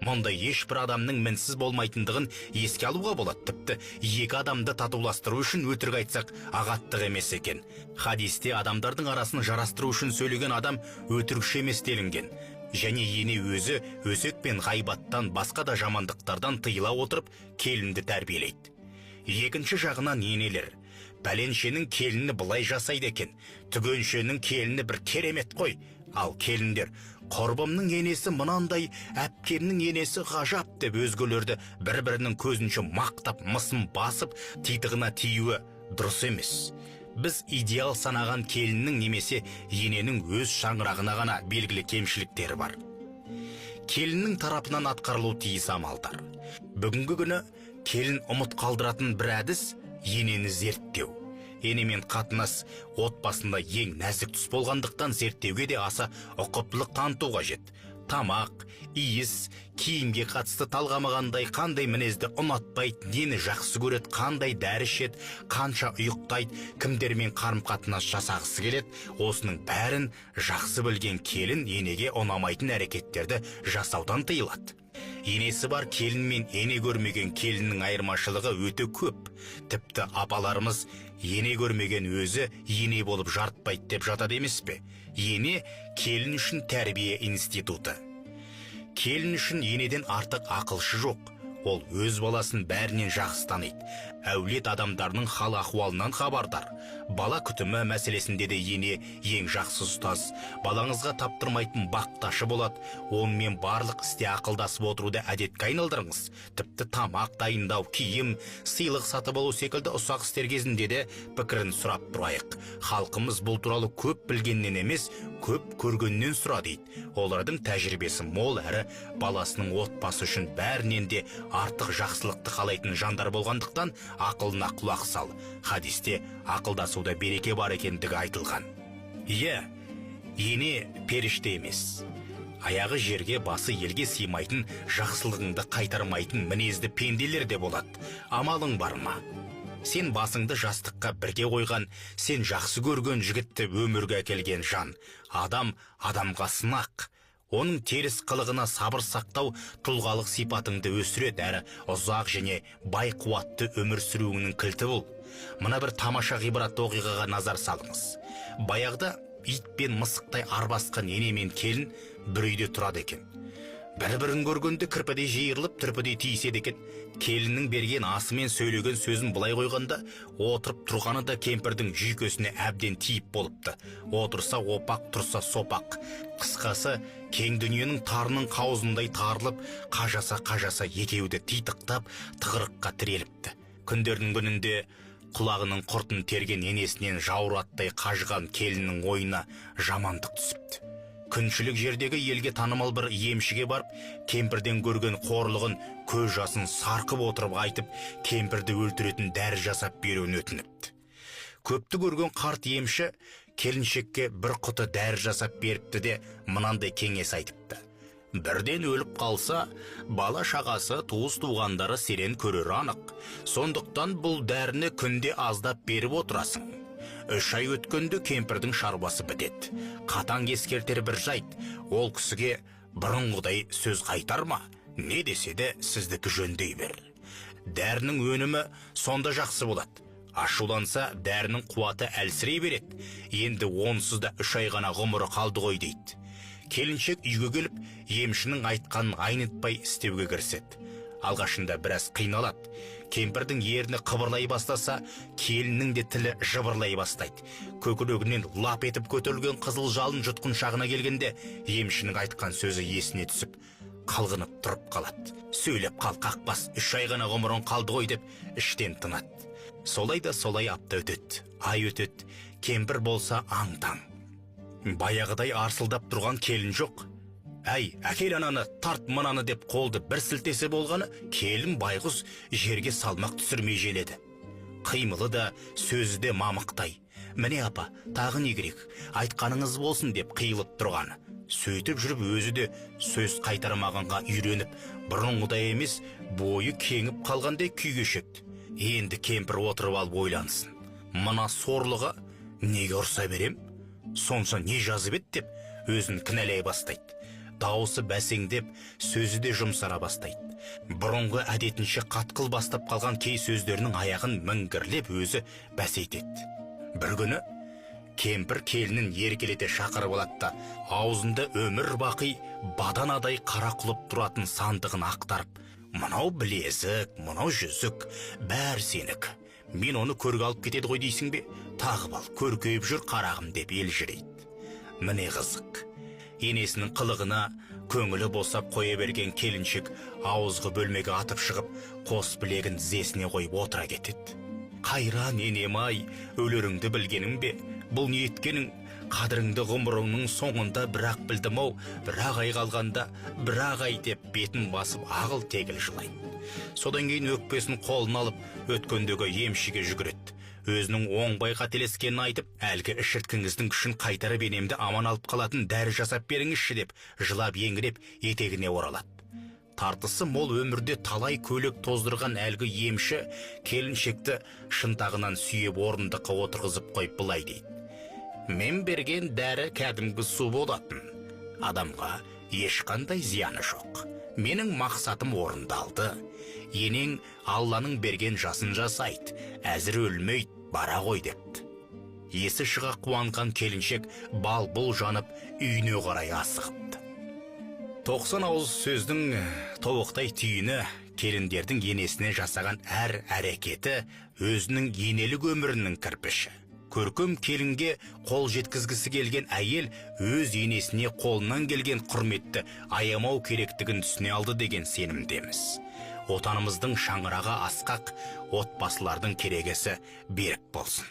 Мұнда ешбір адамның мінсіз болмайтындығын еске алуға болады. Тіпті екі адамды татуластыру үшін өтірік айтсақ, ағаттық емес екен. Хадисте адамдардың арасын жарастыру үшін сөйлеген адам өтірікші емес делінген. Және ене өзі өсек пен ғайбаттан, басқа да жамандықтардан тыйыла отырып, келінді тәрбиелейді. Екінші жағынан, енелер: «Пәленшенің келіні былай жасайды екен, түгеншенің келіні бір керемет қой», ал келіндер: «Құрбымның енесі мынандай, әпкемнің енесі ғажап» деп өзгелерді бір бірінің көзінше мақтап, мысын басып, титығына тиюі дұрыс емес. Біз идеал санаған келіннің немесе ененің өз шаңырағына ғана белгілі кемшіліктері бар. Келіннің тарапынан атқарылуы тиіс амалдар. Бүгінгі күні келін ұмыт қалдыратын бір әдіс – енені зерттеу. Енемен қатынас отбасында ең нәзік тұс болғандықтан, зерттеуге де аса ұқыптылық таныту қажет. Тамақ, иіс, киімге қатысты талғамы қандай, қандай мінезді ұнатпайды, нені жақсы көреді, қандай дәрі ішеді, қанша ұйықтайды, кімдермен қарым қатынас жасағысы келеді – осының бәрін жақсы білген келін енеге ұнамайтын әрекеттерді жасаудан тыйылады. Енесі бар келін мен ене көрмеген келіннің айырмашылығы өте көп. Тіпті апаларымыз «Ене көрмеген өзі ене болып жарытпайды» деп жатады емес пе? Ене – келін үшін тәрбие институты. Келін үшін енеден артық ақылшы жоқ. Ол өз баласын бәрінен жақсы таниды, әулет адамдарының хал ахуалынан хабардар. Бала күтімі мәселесінде де ене ең жақсы ұстаз, балаңызға таптырмайтын бақташы болады. Онымен барлық істе ақылдасып отыруды әдетке айналдырыңыз. Тіпті тамақ дайындау, киім, сыйлық сатып алу секілді ұсақ істер кезінде де пікірін сұрап тұрайық. Халқымыз «Бұл туралы көп білгеннен емес, көп көргеннен сұра» дейді. Олардың тәжірибесі мол әрі баласының отбасы үшін бәрінен де артық жақсылықты қалайтын жандар болғандықтан, ақылына құлақ сал. Хадисте ақылдасуда береке бар екендігі айтылған. Иә, ене періште емес, аяғы жерге, басы елге сыймайтын, жақсылығыңды қайтармайтын мінезді пенделер де болады. Амалың бар ма? Сен басыңды жастыққа бірге қойған, сен жақсы көрген жігітті өмірге әкелген жан. Адам адамға сынақ. Оның теріс қылығына сабыр сақтау тұлғалық сипатыңды өсіреді әрі ұзақ және бай қуатты өмір сүруіңнің кілті. Бұл мына бір тамаша ғибратты оқиғаға назар салыңыз. Баяғыда ит пен мысықтай арбасқан ене мен келін бір үйде тұрады екен. Бір бірін көргенде кірпідей жиырылып, түрпідей тиіседі екен. Келіннің берген асы мен сөйлеген сөзін былай қойғанда, отырып тұрғаны да кемпірдің жүйкесіне әбден тиіп болыпты. Отырса опақ, тұрса сопақ. Қысқасы, кең дүниенің тарының қауызындай тарылып, қажаса қажаса, екеуі де титықтап, тығырыққа тіреліпті. Күндердің күнінде құлағының құртын терген енесінен жауыр аттай қажыған келіннің ойына жамандық түсіпті. Күншілік жердегі елге танымал бір емшіге барып, кемпірден көрген қорлығын көз жасын сарқып отырып айтып, кемпірді өлтіретін дәрі жасап беруін өтініпті. Көпті көрген қарт емші келіншекке бір құты дәрі жасап беріпті де, мынандай кеңес айтыпты: «Бірден өліп қалса, бала шағасы, туыс туғандары сенен көрері анық. Сондықтан бұл дәріні күнде аздап беріп отырасың. 3 ай өткенде кемпірдің шаруасы бітеді. Қатаң ескертер бір жайт: ол кісіге бұрынғыдай сөз қайтарма, не десе де сіздікі жөндей бер. Дәрінің өнімі сонда жақсы болады. Ашуланса, дәрінің қуаты әлсірей береді. Енді онсыз да 3 ай ғана ғұмыры қалды ғой», – дейді. Келіншек үйге келіп, емшінің айтқанын айнытпай істеуге кіріседі. Алғашында біраз қиналады. Кемпірдің ерні қыбырлай бастаса, келіннің де тілі жыбырлай бастайды. Көкірегінен лап етіп көтерілген қызыл жалын жұтқыншағына келгенде, емшінің айтқан сөзі есіне түсіп, қалғынып тұрып қалады. «Сөйлеп қал, қақбас, 3 ай ғана ғұмырың қалды ғой», – деп іштен тынады. Солай да солай апта өтеді, ай өтеді. Кемпір болса аң таң баяғыдай арсылдап тұрған келін жоқ. «Әй, әкел ананы, тарт мынаны», – деп қолды бір сілтесе болғаны, келін байғұс жерге салмақ түсірмей желеді. Қимылы да, сөзі де мамықтай. «Міне, апа, тағы не керек? Айтқаныңыз болсын», – деп қиылып тұрғаны. Сөйтіп жүріп өзі де сөз қайтармағанға үйреніп, бұрынғыдай емес, бойы кеңіп қалғандай күй кешеді. Енді кемпір отырып алып ойлансын: «Мына сорлыға неге ұрса берем? Сонша не жазып еді?» – деп өзін кінәлай бастайды. Дауысы бәсеңдеп, сөзі де жұмсара бастайды. Бұрынғы әдетінше қатқыл бастап қалған кей сөздерінің аяғын міңгірлеп өзі бәсейтеді. Бір күні кемпір келінін еркелете шақырып алады да, аузында өмір бақи баданадай қара құлып тұратын сандығын ақтарып, мынау білезік, мынау жүзік, бәрі сенікі. Мен оны көрге алып кетеді ғой дейсің бе? Тағып ал, көркейіп жүр қарағым деп елжірейді. Міне қызық. Енесінің қылығына көңілі босап қоя берген келіншек ауызғы бөлмеге атып шығып, қос білегін тізесіне қойып отыра кетеді. Қайран енем-ай, өлеріңді білгенің бе? Бұл не еткенің? Қадіріңді ғұмырыңның соңында бірақ білдім-ау, бір-ақ ай қалғанда, бір-ақ ай деп бетін басып ағыл-тегіл жылайды. Содан кейін өкпесін қолына алып, өткендегі емшіге жүгіреді. Өзінің оңбай қателескенін айтып, әлгі ішірткіңіздің күшін қайтарып енемді аман алып қалатын дәрі жасап беріңізші деп жылап еңіреп етегіне оралады. Тартысы мол өмірде талай көйлек тоздырған әлгі емші келіншекті шынтағынан сүйеп орындыққа отырғызып қойып былай дейді. Мен берген дәрі кәдімгі су болатын. Адамға ешқандай зияны жоқ. Менің мақсатым орындалды. Енең Алланың берген жасын жасайды, әзір өлмейді, бара ғой депті. Есі шыға қуанған келіншек бал-бұл жанып үйіне қарай асығыпты. 90 ауыз сөздің тобықтай түйіні келіндердің енесіне жасаған әр әрекеті өзінің енелік өмірінің кірпіші. Көркем келінге қол жеткізгісі келген әйел өз енесіне қолынан келген құрметті аямау керектігін түсіне алды деген сенімдеміз. Отанымыздың шаңырағы асқақ, отбасылардың керегесі берік болсын.